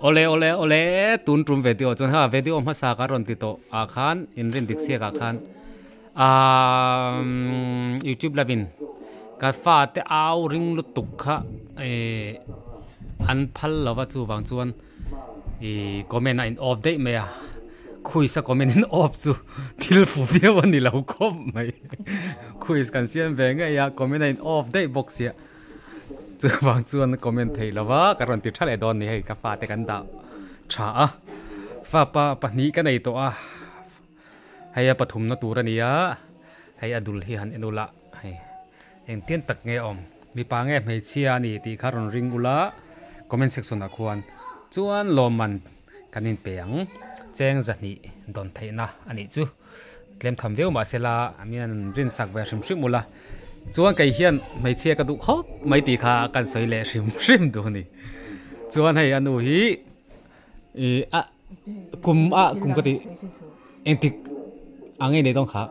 Awle awle awle tun tum video chuan ha video hmasa ka rawn ti tawh ah khan inrin dik siak ah khan aaa youtube lam in ka fate au ring lutuk kha ihh an phal lo va chuvang chuan ihh comment a in off daih mai a quiz a comment in off chu thil fu viau a ni lo khawp mai quiz kan siam ve ngei a comment a in off daih bawk sia. Chuvang chuan comment thei lo va, ka rawn ti tha leh dawn ni hei ka fate kan dah tha a, fapa pahnih ka nei tawh a, hei a pathumna tur a ni a, hei a dul hi han en ula hei engtin tak nge awm mipa nge hmeichhia a ni tih kha rawn ring ula comment section ah khuan chuan lawmman kan inpe ang cheng zahnih dawn theihna a nih chu. Tlem tham viau mah sela a min an rinsak ve hrim hrim ula chuan kei hian hmeichhia ka duh khawp mai tih kha kan sawi leh hrim hrim duh a ni chuan hei a nu hi ih a kum a kum ka tih engtik ang nge nei dawn kha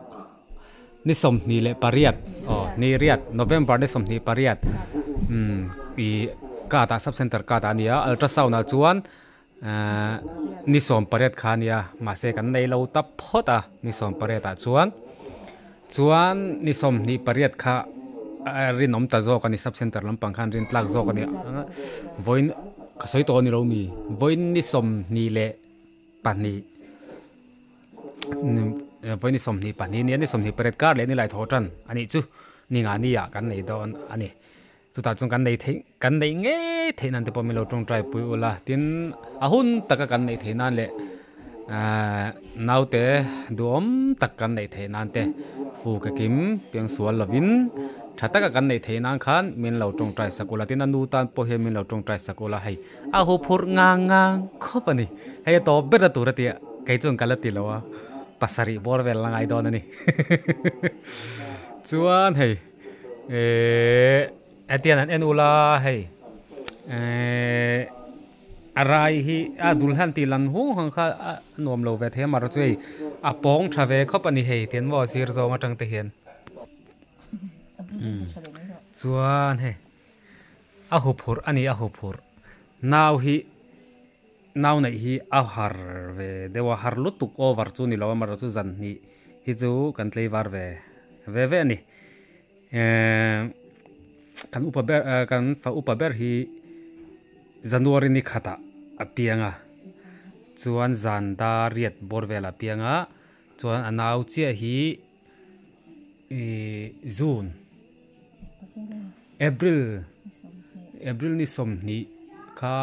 ni 28 aw ni riat November ni 28 umm ih card ah sub center card ah a ni a ultrasound ah chuan. Ahh ni 18 kha ania mahse kan nei lo ta phawt a ni 18 ah chuan chuan ni 28 kha a rinawm ta zawk a ni sub center lampang khan rin tlak zawk a ni vawiin ka sawi tawh a ni lo mi vawiin ni 22 vawiin ni 22 nia ni 28 kar leh ni lai thaw tan a nih chu ni nga ni ah kan nei dawn a ni. Chutah chuan kan nei theih kan neih ngei theih nan te pawh min lo tawngtai pui ula tin a hun taka kan neih theih nan leh ahh naute duhawm tak kan neih theih nan te fu ka kim piang sual lovin tha taka kan neih theih nan khan min lo tawngtai sak ula tin a nu tan pawh hian min lo tawngtai sak ula hei a huphurh ngang ngang khawp a ni hei a tawp ber a tur a tia kei chuan ka la ti lo a pasarih bawr vel la ngai dawn a ni chuan hei. Eeeh hetiang an en ula hei eeeh a rai hi a dul hian tih lan hung ang kha a nuam lo ve thei a mar chu hei a pawng tha ve khawp a ni hei tian maw sir zawng atang te hian chuan hei a huphurh a ni a huphurh nau hi nau neih hi a har ve deuh a har lutuk over chu ni lo a mar chu zan hnih hi chu kan tlei var ve ve ve a ni. Eee kan upa ber eh kan fa upa ber hi January ni khatah a piang a chuan zan dar riat bawr velah a piang a chuan a nau chiah hi ihh June April April ni 20 kha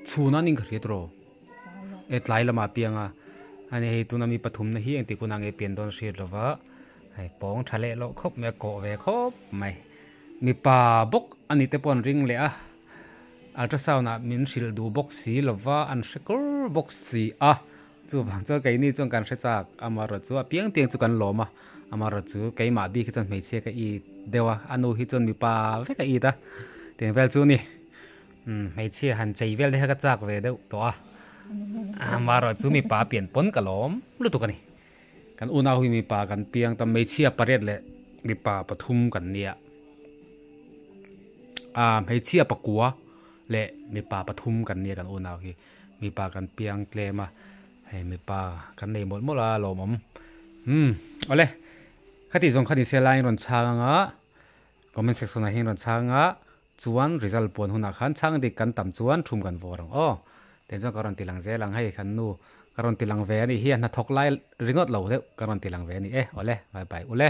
chhun a ning ka hriat rawh e tlai lamah a piang a ani hei tuna mi pathumna hi engtik hunah nge pian dawn hriat lova. Hei pawng tha leh loh khawp mai a kawh ve khawp mai mipa bawk a ni te pawh an ring leh a ultrasound ah min hrilh duh bawk si lova an hre kur bawk si a chuvang chuan keini chuan kan hre chak amaherawh chu a piang piang chu kan lawm a amaherawh chu keimah bik hi chuan hmeichhia ka it deuh a a nu hi chuan mipa vek a it a tiang vel chu a ni umm hmeichhia han chei vel te kha ka chak ve deuh tawh a amaherawh chu mipa pian pawn ka lawm lutuk a ni. Kan unau hi mipa kan piang ta hmeichhia pariat leh mipa pathum kan nia. Ah hmeichhia pakua leh mipa pathum kan nia kan unau hi. Mipa kan piang tlem a, hei mipa kan nei mawlh mawlh a lawmawm. Umm awle khati zawng kha ni se laiin rawn chhang anga comment section ah hian rawn chhang anga chuan result puan hunah khan chhang dik kan tam chuan thum kan vawr ang aw. Tiang chuan ka rawn ti lang zel ang hei kan nu ka rawn ti lang ve a nih hi a hnathawk lai ringawt lo deuh ka rawn ti lang ve a ni e awle bye bye ule.